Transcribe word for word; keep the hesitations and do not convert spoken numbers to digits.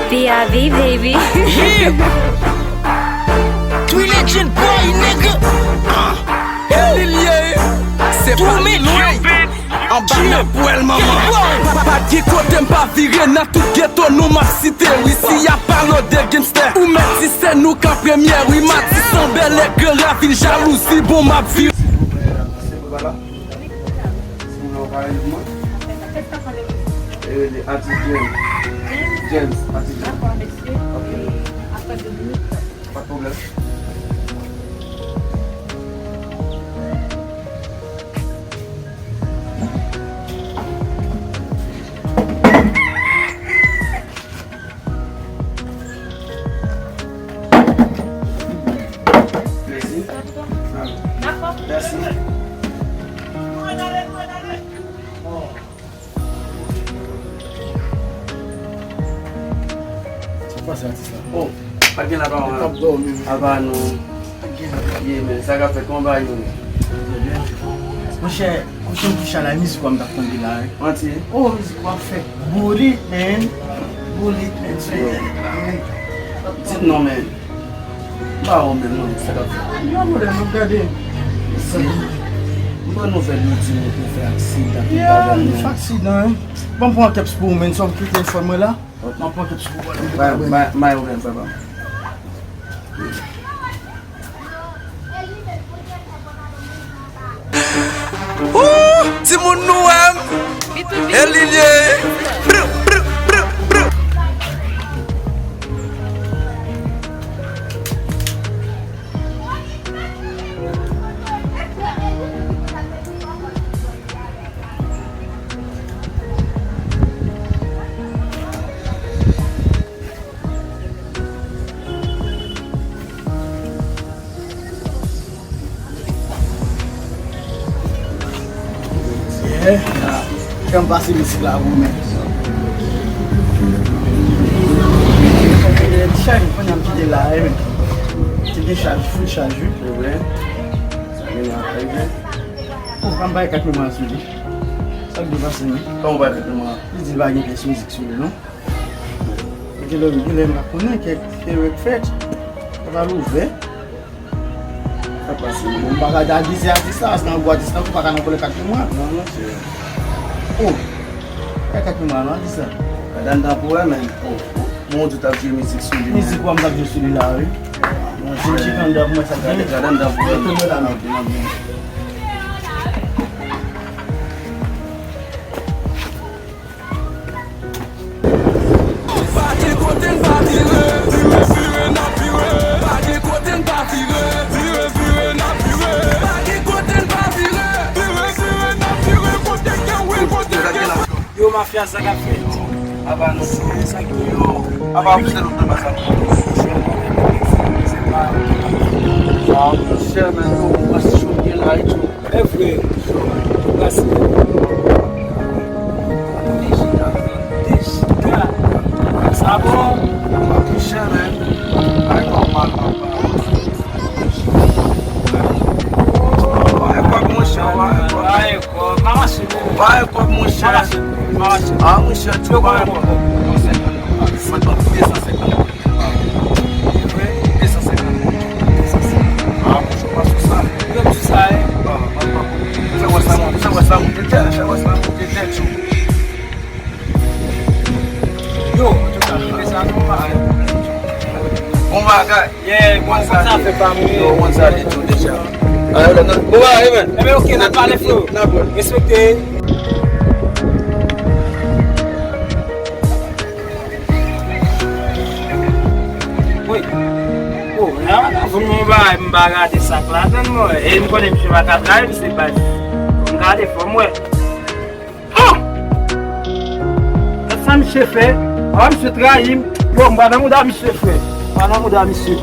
P I V, baby. Yeah. Three Legend Boy, nigga. Ah. E li l ye. Se pa li lwen. Anba nan pwèl manman. Pa, pa, pa gen kote m pa vire, nan tout geto nou m ap site. Wi, si y ap pale de genstè, ou mèt di se nou k an premye. Wi, Matisan, Bèlè, Gran Ravin, jalouzi, bon, m ap vire. Silvouplè, se pou pa la. Si w vle w ka rele mwen. E rele atis James. James, atis James. Dakò, mesye. Ok. E apre de minit. Pa de pwoblèm. Mèsi. Dakò. Mèsi. Sa k pase, atis la? Oh, pa t gen la pa w. T ap dòmi, wi. Apa nou. Pa t gen la pa w. Yeah, man, sa k ap fèt, kòman bagay yo ye? Monchè, monchè, m touche a la mizik w a m t ap tande la, wi. Manti? Oh, mizik w ap fè. Bullet, man. Bullet, man. Yo. Di m non, man. M pa wè w menm non, sa k ap fèt. Yo, m ap gade. M pran nouvèl yo di m ou fè aksidan, tout bagay, man. Yo, m fè aksidan, wi. Ban m pran kèps pou ou, man. Sòm ki telefòn mwen la. M ap pran kèps pou ou, m ap gade. Bay, bay, bay, bay, bay. Ooh, timoun nou wè m. E li l ye. Brr, brr, brr, brr. Yeah. Kè m pase mizik la pou mwen. Chaj, kounye a m kite la, eh, men. Te gen chaj, full chaj, wi. Se vre. Sa gen la, sa gen. Oh, pa m bay kat memwa sou li. Sa k depase, men. Kòman w bay kat memwa? Li di l pa gen pyès mizik sou li, non? Gen lè, gen lè m pa konnen kèk erè k fèt. Sa pa l ouvè. Sa pase, non? M pa ka di atis la, atis la, paske nan gwo atis la, ou pa ka nan vòlè kat memwa. Non, non, se. Oh! Kay kat memwa, non, atis la. Gade anndan pou wè, men. Oh, oh. Bon, ou di w t ap jwe mizik sou li, men. Mizik w a m t ap jwe sou li la, wi. Mon chè. Moun chita anndan pou mwen, sa k gade, gade anndan pou wè. Mete mwen la, non. Ok, non, non. Pa gen kote n pa vire, vire, vire, n ap vire. Pa gen kote n pa vire, vire, vire, n ap vire. Pa gen kote n pa vire, vire, vire, n ap vire. Kote ke w ye, kote ke w ye. Yo, mafya, sa k ap fèt? Apa nou. Sa k ye? Yo, apa w fè lòt nan sa. Chè, men, yo, pa si chòt gen la, e tou. E vre, yo, pase. Dejita, dejita. Sa bon? Monchè, men. Ay, kòman, papa. Ay, kòb, monchè, ay, kòb. Ay, kòb. Pa mache, men. Ay, kòb, monchè. Pa mache, pa mache. Ah, monchè, tchou, ay, kòb. Mwen, mwen, de san senkant. E vre? De san senkant. De san senkant. Ah, bon, se pa sou sa. Yo, sou sa, e. Ah, pa, pa, pa. Fè wè sa monte, fè wè sa monte tèt, fè wè sa monte tèt, yo. Yo, antouka, fè sa, nou pa fè. Bon bagay. Yeah, bon, bon, sa fè pa mwen. Yo, bon, sa li tou deja. Bon bagay, men. Enben, ok, n ap pale, freo. N ap pale. Respekte. Wi. Oh, la, la, fò m ba, m ba gade sa k ladan l, mwen. E m konnen misye pa ka trayi m, se baz. Fò m gade, fò m wè. Oh! Gad sa misye fè. Awa, misye trayi m. Yo, m pa nan mouda misye, frè. M pa nan mouda misye.